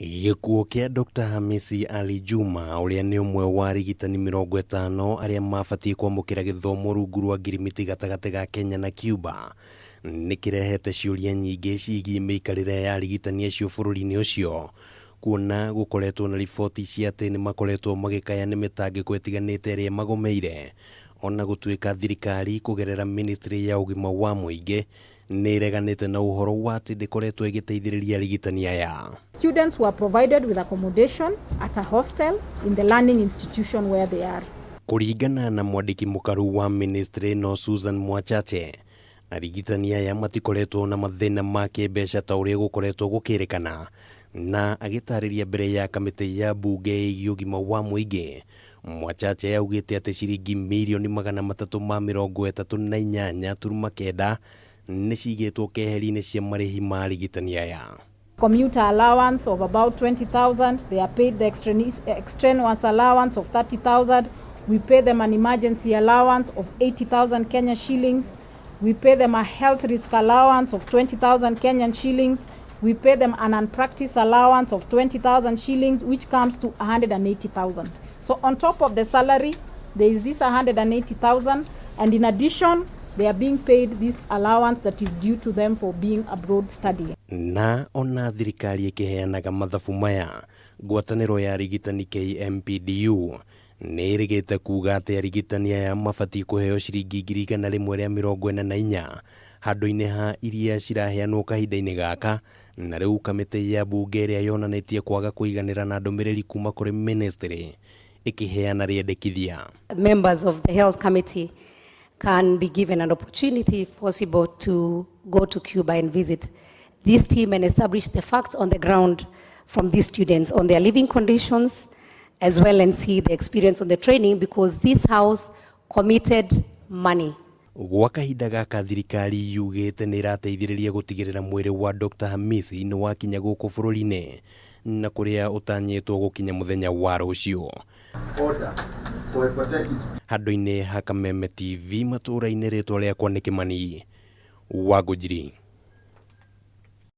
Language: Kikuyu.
Gĩkuũ kĩa Dr Hamisi Ali Juma ũrĩa nĩ ũmwe wa arigitani 50 arĩa mabatiĩ kwamũkĩra gĩthomo rungu rwa ngirimiti gatagatĩ ga Kenya na Cuba nĩ kĩrehete ciũria nyingĩ ciĩgiĩ mĩikarĩre ya arigitani acio bũrũri-inĩ ũcio kuona gũkoretwo na riboti cia atĩ nĩ makoretwo magĩkaya nĩ mĩtangĩko ĩtiganĩte ĩrĩa ĩmagũmĩire ona gũtuĩka thirikari kũgerera ministry ya ũgima wa mũingĩ nĩ ĩreganĩte na ũhoro wa atĩ ndĩkoretwo ĩgĩteithĩrĩria arigitani aya. Students were provided with accommodation at a hostel in the learning institution where they are. Kũringana na mwandĩki mũkaru wa ministry ĩno Susan Mwachache, arigitani aya matikoretwo na mathĩna ma kĩmbeca ta ũrĩa gũkoretwo gũkĩrĩkana, na agĩtarĩria mbere ya kamĩtĩ ya mbunge ĩgiĩ ũgima wa mũingĩ, Mwachache augĩte atĩ ciringi mirioni 338.9 nĩ cigĩtwo keheri-inĩ cia marĩhi ma arigitani aya. Commuter allowance of about 20,000. They are paid the extraneous allowance of 30,000. We pay them an emergency allowance of 80,000 Kenya shillings. We pay them a health risk allowance of 20,000 Kenyan shillings. We pay them an unpracticed allowance of 20,000 shillings, which comes to 180,000. So on top of the salary, there is this 180,000, and in addition, they are being paid this allowance that is due to them for being abroad studying. Na ona thirikari ĩkĩheanaga mathabu maya, ngwatanĩro ya arigitani KMPDU nĩ ĩrĩgĩte kuga atĩ arigitani aya mabatiĩ kũheo ciringi 144,000 handũ-inĩ ha iria ciraheanwo kahinda-inĩ gaka, na rĩu kamĩtĩ ya mbunge ĩrĩa yonanĩtie kwaga kũiganĩra na ndũmĩrĩri kuma kũrĩ ministry ĩkĩheana rĩendekithia. Members of the health committee can be given an opportunity, if possible, to go to Cuba and visit this team and establish the facts on the ground from these students on their living conditions, as well and see the experience on the training, because this house committed money. Gwa kahinda gaka thirikari yugĩte nĩ ĩrateithĩrĩria gũtigĩrĩra mwĩrĩ wa Dr Hamisi nĩ wakinya gũkũ bũrũri-inĩ na kũrĩa ũtanyĩtwo gũkinya mũthenya wa rũciũ. Handũ-inĩ ha Kameme TV matũũra-inĩ, rĩtwa rĩakwa nĩ Kĩmani wa Ngũnjiri.